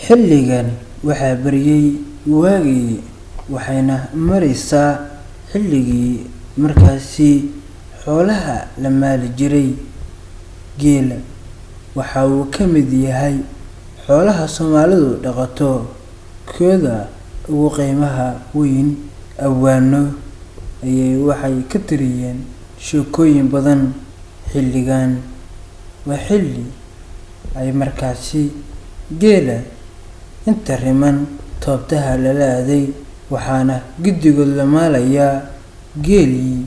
Xilligan waxaa baryay waagii, waxayna maraysaa xilligii markaasi xoolaha la maali jiray. Geela waxa uu ka mid yahay xoolaha Soomaalidu dhaqato kooda ugu qiimaha weyn. Abwaano ayay waxay ka tiriyeen sheekooyin badan. Xilligan waa xilli ay markaasi geela inta riman toobtaha lala aaday, waxaana guddigood la maalayaa geelii.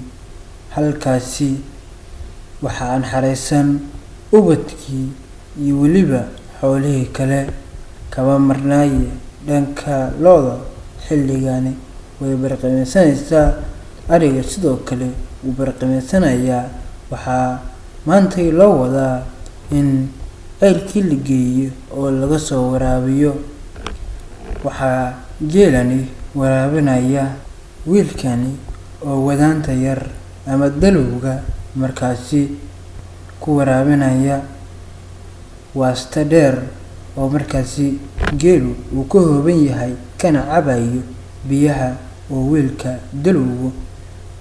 Halkaasi waxa aan xareysan ubadkii iyo weliba xoolihii kale kama marnaaye. Dhanka lo'da xilligani way barqamaysanaysaa, ariga sidoo kale wuu barqamaysanayaa. Waxaa maantay loo wadaa in ceelkii la geeyo oo laga soo waraabiyo. Waxaa geelani waraabinaya wiilkani oo wadaanta yar ama dalowga markaasi ku waraabinaya waasta dheer oo markaasi geelu uu ka hooban yahay kana cabayo biyaha, oo wiilka dalowgu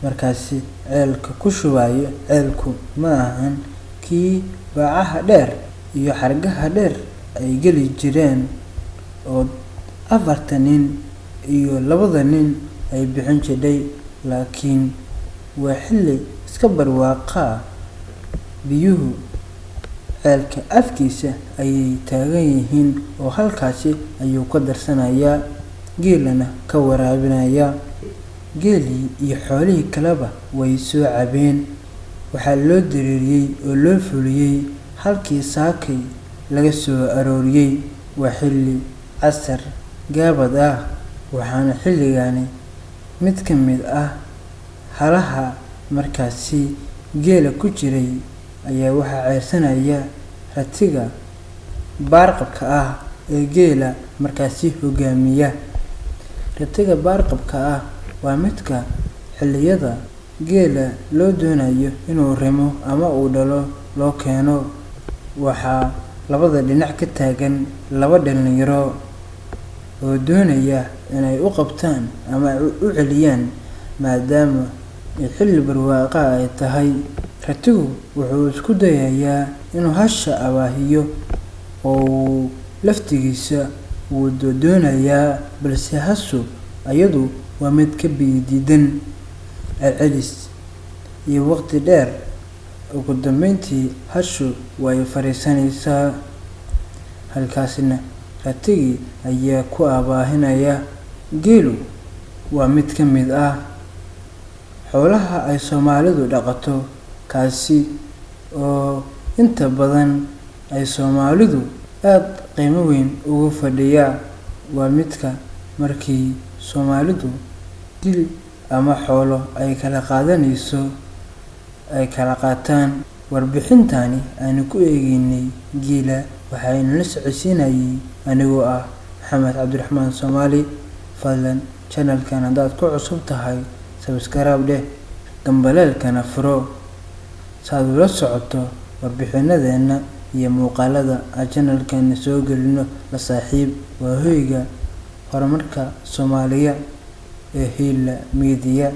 markaasi ceelka ku shubayo. Ceelku ma ahan kii bacaha dheer iyo xargaha dheer ay geli jireen oo afarta nin iyo labada nin ay bixin jidhay, laakiin waa xilli iska barwaaqa ah. Biyuhu ceelka afkiisa ayay taagan yihiin oo halkaasi ayuu ka darsanayaa, geelana ka waraabinaya. Geelii iyo xoolihii kaleba way soo cabeen. Waxaa loo dareeriyey oo loo fuliyey halkii saakay laga soo arooriyey. Waa xilli casar gaabad ah, waxaana xilligani mid ka mid ah halaha markaasi geela ku jiray ayaa waxaa ceyrsanaya ratiga baarqabka ah ee geela markaasi hogaamiya. Ratiga baarqabka ah waa midka xilliyada geela loo doonayo inuu rimo ama uu dhalo loo keeno. Waxaa labada dhinac ka taagan laba dhalinyaro oo doonaya inay u qabtaan ama u celiyaan, maadaama ay xilli barwaaqa ay tahay. Ratigu wuxuu isku dayayaa inuu hasha abaahiyo oo uu laftigiisa wuu doonayaa, balse hashu ayadu waa mid ka biyo diidan. Celcelis iyo waqti dheer, ugu dambeyntii hashu way fariisanaysaa, halkaasina ratigii ayaa ku abaahinaya. Geelu waa mid ka mid ah xoolaha ay Soomaalidu dhaqato, kaasi oo inta badan ay Soomaalidu aad qiimo weyn ugu fadhiya. Waa midka markii Soomaalidu dil ama xoolo ay kala qaadanayso ay kala qaataan. Warbixintani aynu ku eegeynay geela waxaynu la socodsiinayay anigoo ah Maxamed Cabdiraxmaan Soomaali. Fadlan channelkan haddaad ku cusub tahay, subscribe dheh, gambaleelkana furo saad ula socoto warbixinadeena iyo muuqaalada aan channelkeena soo gelino. La saaxiib waa hoyga horumarka Soomaaliya ee Hiila Media.